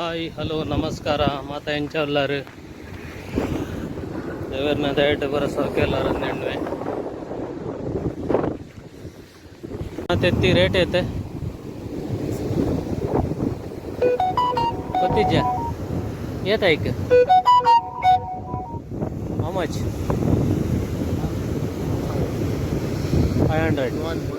Hi, hello, ನಮಸ್ಕಾರ. ಮಾತ ಎಂಚ ಉಲ್ಲರ್? ದೇವರ್ನ ದಯಟ್ ಪೂರ ಸೌಖ್ಯ ಎಲ್ಲಾರ್ ಅಂದೆಂಡ್ವೆ. ತೆತ್ತಿ ರೇಟ್ ಐತೆ ಗೊತ್ತಿಜ್ಜ? ಏತಾಯ್ಕ್? How much? 500.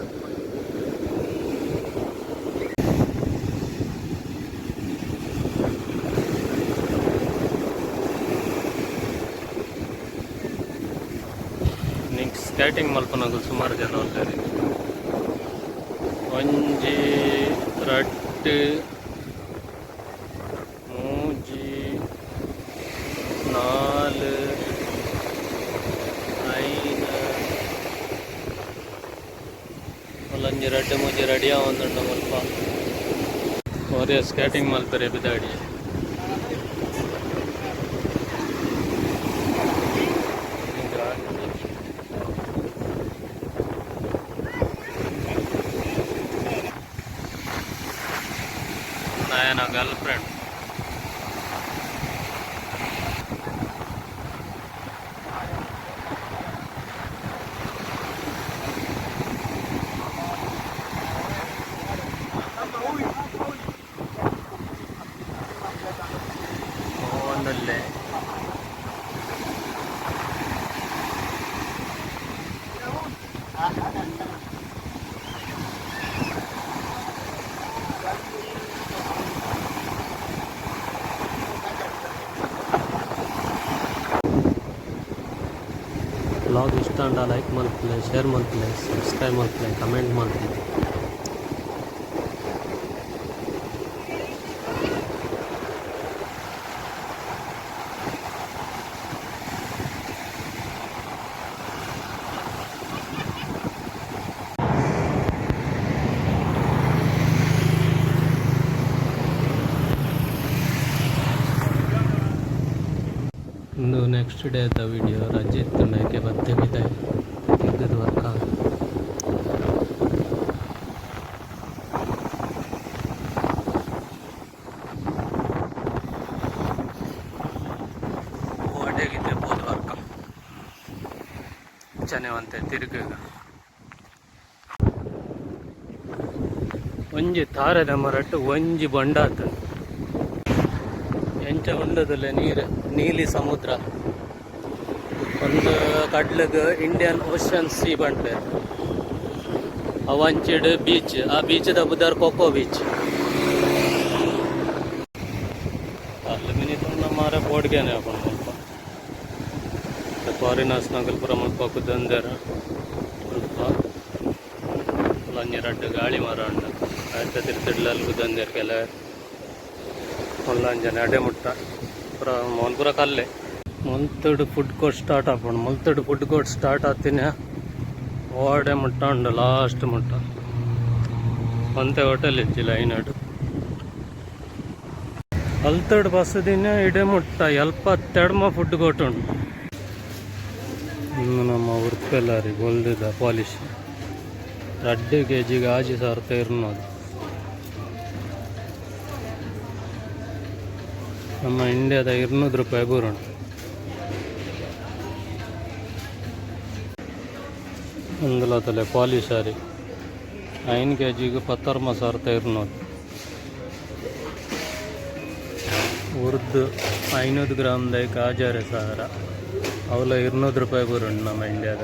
ನಿಂಕ್ skating ಮಲ್ಪನಗುಲು ಸುಮಾರು ಜನ ಉಲ್ಲೆರ್. ಒಂಜಿ, ರಡ್ಡ್, ಮೂಜಿ, ನಾಲ್, ಐನ್. ಮುಲ್ಲೊಂಜಿ ರಡ್ಡ್ ಮೂಜಿ ರೆಡಿ ಆವೊಂದುಂಡು ಮುಲ್ಪ. ಒರಿಯ ಸ್ಕೇಟಿಂಗ್ ಮಲ್ಪೆರೆ ಪಿದಾಡಿ. ಆಯನ ಗರ್ಲ್ ಫ್ರೆಂಡ್. ಪೋವೊಂದುಲ್ಲೆ. ವ್ಲಾಗ್ ಇಷ್ಟ ಆಂಡ ಲೈಕ್ ಮಲ್ಪುಲೆ, ಶೇರ್ ಮಲ್ಪುಲೆ, ಸಬ್ಸ್ಕ್ರೈಬ್ ಮಲ್ಪುಲೆ, ಕಮೆಂಟ್ ಮಲ್ಪುಲೆ. ಉಂದು ನೆಕ್ಸ್ಟ್ ಡೇ ದ ವಿಡಿಯೋ. ರಜೆ ಇತ್ತುಂಡ ಐಕೆ ಬತ್ತೆ ಪಿದಾಯಿ ತಿರ್ಗುದು ವರ್ಕ. ಓಡೆಗಿತ್ತೆ ಪೋದು ವರ್ಕ ಅಂಚನೆ ಒಂತೆ ತಿರುಗುಗ. ಒಂಜಿ ತಾರೆದ ಮರಟ್ ಒಂಜಿ ಬೊಂಡಾತು. ಎಂಚ ಉಂಡದಲ್ಲ ನೀರು, ನೀಲಿ ಸಮುದ್ರ. ಒಂದು ಕಡ್ಲಗ್ ಇಂಡಿಯನ್ ಓಷನ್ ಸಿ ಪನ್ಪೆರ್. ಅವಂಚಿಡ್ ಬೀಚ್. ಆ ಬೀಚ್ ದ ಪುದರ್ ಕೊಕೊ ಬೀಚ್. ಅಲ್ಲು ತೂಂಡ ಮಾರೆ ಪೋಡಿಗೆನೆ ಆಪುಂಡು ಮುಲ್ಪ. ಫಾರಿನರ್ಸ್ ನಕುಲು ಪೂರ ಮುಲ್ಪ ಕುದೊಂದೆರ್. ಮುಲ್ಪ ಒಂಜಿ ರಡ್ಡ್ ಗಾಳಿ ಮರ ಉಂಡು. ಐತ ತಿರ್ತುಡ್ಲ ಕುದೊಂದೆರ್ ಕೆಲವೆರ್. ಮುಲ್ಲ ಅಂಚನೆ ಅಡೆ ಮುಟ್ಟ ಪೂರ ಮೋಲ್ ಪೂರ ಕಲ್ಲೆ. ಮುಲ್ತುಡು ಫುಡ್ ಕೋರ್ಟ್ ಸ್ಟಾರ್ಟ್ ಆಪುಂಡು. ಮುಲ್ತುಡು ಫುಡ್ ಕೋರ್ಟ್ ಸ್ಟಾರ್ಟ್ ಆತಿನ ಓಡೆ ಮುಟ್ಟ ಉಂಡು, ಲಾಸ್ಟ್ ಮುಟ್ಟ. ಒಂತೆ ಹೋಟೆಲ್ ಇಜ್ಜಿ ಲೈನ್. ಅಲ್ತುಡು ಬಸ್ ದಿನ ಇಡೆ ಮುಟ್ಟ ಎಲ್ಪತ್ತೆಡ್ಮ ಫುಡ್ ಕೋರ್ಟ್ ಉಂಡು. ಇನ್ನು ನಮ್ಮ ಉರ್ಪೆಲಾರಿ ಬೊಲ್ದುದ ಪಾಲಿಶ್ 2 ಕೆ ಜಿಗೆ 6200. ನಮ್ಮ ಇಂಡಿಯಾದ 200 ರೂಪಾಯಿ ಬೂರುಂಡು. ಉಂದುಲ ಪಾಲಿಶ್ ಅರಿ, 5 ಕೆ ಜಿಗೆ 19200. ಉರ್ದು 500 ಗ್ರಾಮ್ ದೈಕ್ 6500. ಅವಲ 200 ರೂಪಾಯಿ ಬರುಂಡು ನಮ್ಮ ಇಂಡಿಯಾದ.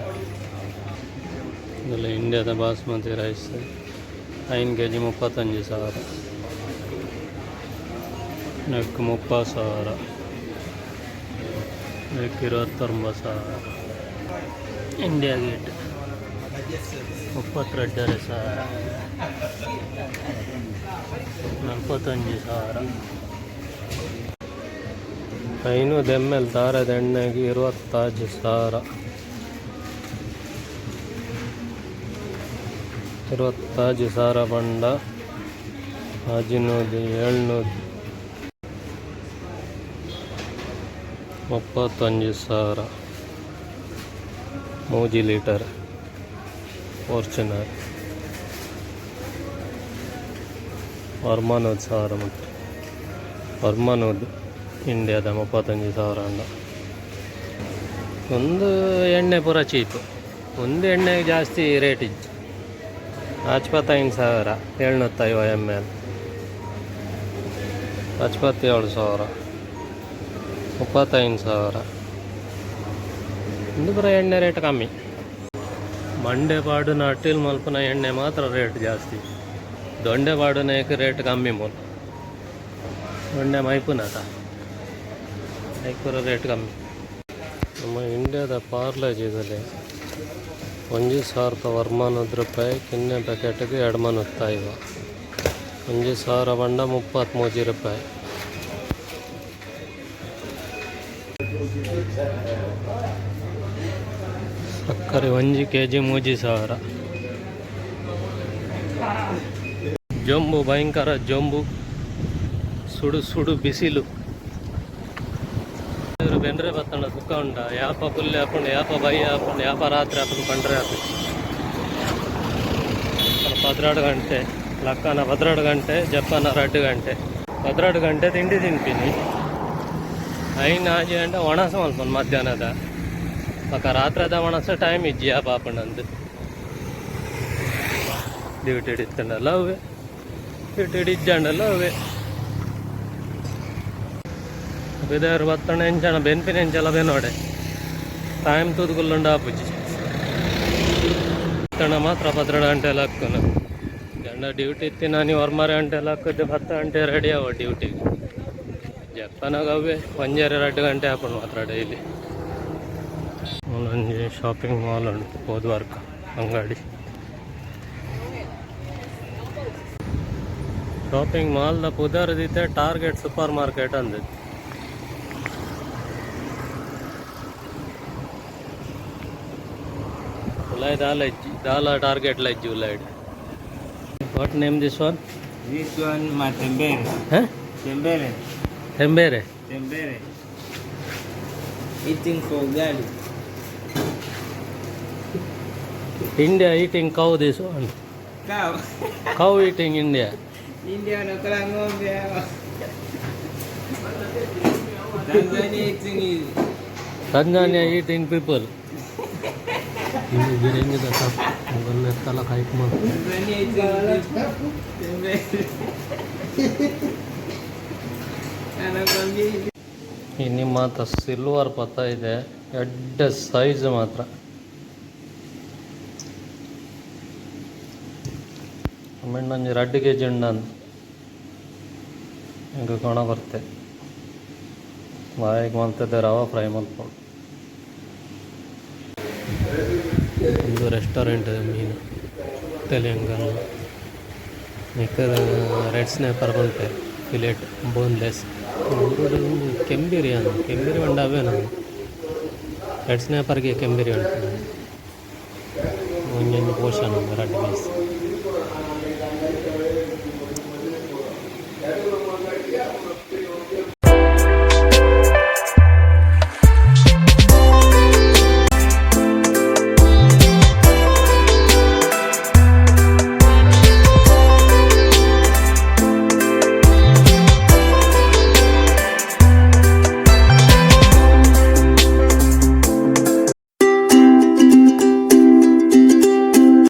ಇದೆಲ್ಲ ಇಂಡಿಯಾದ ಬಾಸ್ಮತಿ ರೈಸ್, 5 ಕೆ ಜಿ 35,000. ನೆಕ್ 30,000, ನೆಕ್ 29,000. India gate 32,500, 45,000. 500 ಎಮ್ ಎಲ್ ದಾರದ ಎಣ್ಣೆಗೆ 26,000, 26,000 ಪಂಡ 600, 700, 35,000. 3 ಲೀಟರ್ ಫಾರ್ಚುನರ್ 60,000 ಮುಟ್ಟ. ಒರ್ಮನೂದು ಇಂಡಿಯಾದ 35,000 ಅಂಡ. ಒಂದು ಎಣ್ಣೆ ಪೂರ ಚೀಪ್. ಒಂದು ಎಣ್ಣೆ ಜಾಸ್ತಿ ರೇಟ್ ಇಜ್ಜಿ. 45,000, 750 ಎಮ್ ಎಲ್. 47,000, 35,000. ಒಂದು ಪೂರ ಎಣ್ಣೆ ರೇಟ್ ಕಮ್ಮಿ. ಮಂಡೆ ಪಾಡುನ ಅಟ್ಟಿಲ್ ಮಲ್ಪುನ ಎಣ್ಣೆ ಮಾತ್ರ ರೇಟ್ ಜಾಸ್ತಿ. ದೊಂಡೆ ಪಾಡುನ ರೇಟ್ ಕಮ್ಮಿ. ಮೂಲು ದೊಂಡೆ ಮೈಪುನತ, ಐಕ್ ಪೂರ ರೇಟ್ ಕಮ್ಮಿ. ನಮ್ಮ ಇಂಡಿಯಾದ ಪಾರ್ಲೆಜಿದಲ್ಲಿ 1090 ರೂಪಾಯಿ ಕಿನ್ನೆ ಪ್ಯಾಕೆಟ್ಗೆ 250. 1000 ಬಂಡ 33 ರೂಪಾಯಿ. ಸಕ್ಕರೆ 1 ಕೆಜಿ 3000. ಜೊಂಬು, ಭಯಂಕರ ಜೊಂಬು, ಸುಡು ಸುಡು ಬಿಸಿಲು. ಬೆಂದ್ರೆ ಬತ್ತಂಡ ಸುಖ ಉಂಡ. ಯಾಪ ಪುಲ್ಲೆ ಆಪುಂಡು, ಯಾಪ ಬೈ ಆಪುಂಡು, ಯಾಪ ರಾತ್ರಿ ಆಪುಂಡು ಪಂಡ್ರೆ ಆಪು. 12 ಗಂಟೆ ಲಕ್ಕನ, 12 ಗಂಟೆ ಜಪ್ಪನ, 2 ಗಂಟೆ. 12 ಗಂಟೆ ತಿಂಡಿ ತಿನ್ತೀನಿ. 5 6 ಗಂಟೆ ಒಣಸ ಮಲ್ಪನು ಮಧ್ಯಾಹ್ನದ. ಬೊಕ ರಾತ್ರಿದ ಒಣಸ ಟೈಮ್ ಇಜ್ಜಿ. ಯಾಪ ಆಪುಂಡಂದು ಡ್ಯೂಟಿ ಇತ್ತಂಡಲ್ಲ ಅವೇ, ಡ್ಯೂಟಿ ಇಜ್ಜಾಂಡಲ್ಲ ಅವೇ. ಬಿದಾರು ಬತ್ತಂಡ ಎಂಚನ ಬೆನ್ಪಿನ ಎಂಚಲ ಬೆನೋಡೆ. ಟೈಮ್ ತೂದುಕುಲ್ಲುಂಡ ಆಪುಜಿ. ತಣ ಮಾತ್ರ 12 ಗಂಟೆ ಲಕ್ಕುನು. ಗಂಡ ಡ್ಯೂಟಿ ಇತ್ತಿ ನಾನು ಒರ್ಮರೆ ಗಂಟೆ ಲಕ್ಕದ್ದು 10 ಗಂಟೆ ರೆಡಿ ಅವ ಡ್ಯೂಟಿಗೆ. ಜಪ್ಪನಾಗ ಅವೇ ಒಂಜರೆ 2 ಗಂಟೆ ಆಪುಂಡು ಮಾತ್ರ ಡೈಲಿ. ಒಂಜಿ ಶಾಪಿಂಗ್ ಮಾಲ್ ಉಂಟು, ಪೋದ್ವಾರ್ಕ ಅಂಗಡಿ. ಶಾಪಿಂಗ್ ಮಾಲ್ದ ಪುದರ್ ದಿತ್ತೆ ಟಾರ್ಗೆಟ್ ಸೂಪರ್ ಮಾರ್ಕೆಟ್ ಅಂದ್. ಉಲಾಯ್ ದಾಲ ಇಜ್ಜಿ, ದಾಲ ಟಾರ್ಗೆಟ್ ಲ ಇಜ್ಜಿ ಉಲಾಯ್ಡ್. What name this one? This one matembele. ಹ? Tembele. Tembere. Tembele. Eating for ugali. India eating cow, this one. Cow. Cow eating India. India wanakula ng'ombe hawa. Tanzania eating is Tanzania eating people. Tala ಕಾಯ್ಕು. Tanzania eating tembele. Anakwambia hivi. ಈ ನಿಮ್ಮ ಮಾತ್ರ silver ಪತ್ತ ಇದೆ, ಎಡ್ಡೆ size ಮಾತ್ರ. ಆಮೇಲೆ 2 KG ಉಂಡಂದು ಹಿಂಗೆ ಕೊಣ ಬರ್ತೆ. ಬಾಯಿಗೆ ಮಲ್ತದೆ, ರವಾ ಫ್ರೈ ಮಲ್ಪೊಡು. ಒಂದು ರೆಸ್ಟೋರೆಂಟ್ ಮೀನು ತೆಲಂಗಾಣ. ನೆಕ್ಕರ್ ರೆಡ್ ಸ್ನ್ಯಾಪರ್ ಪನ್ಪೆರ್, ಫಿಲೆಟ್, ಬೋನ್ಲೆಸ್. ಊರುಡು ಕೆಂಬಿರಿ ಅಂದ್. ಕೆಂಬಿರಿ ಪಂಡ ಅವೇ ನಾನು ರೆಡ್ ಸ್ನ್ಯಾಪರ್ಗೆ ಕೆಂಬಿರಿ ಉಂಟು. ಒಂಜೊಂಜಿ ಪೋರ್ಷನ್ ಉಂಡು, ರಡ್ಡ್ ಪೀಸ್.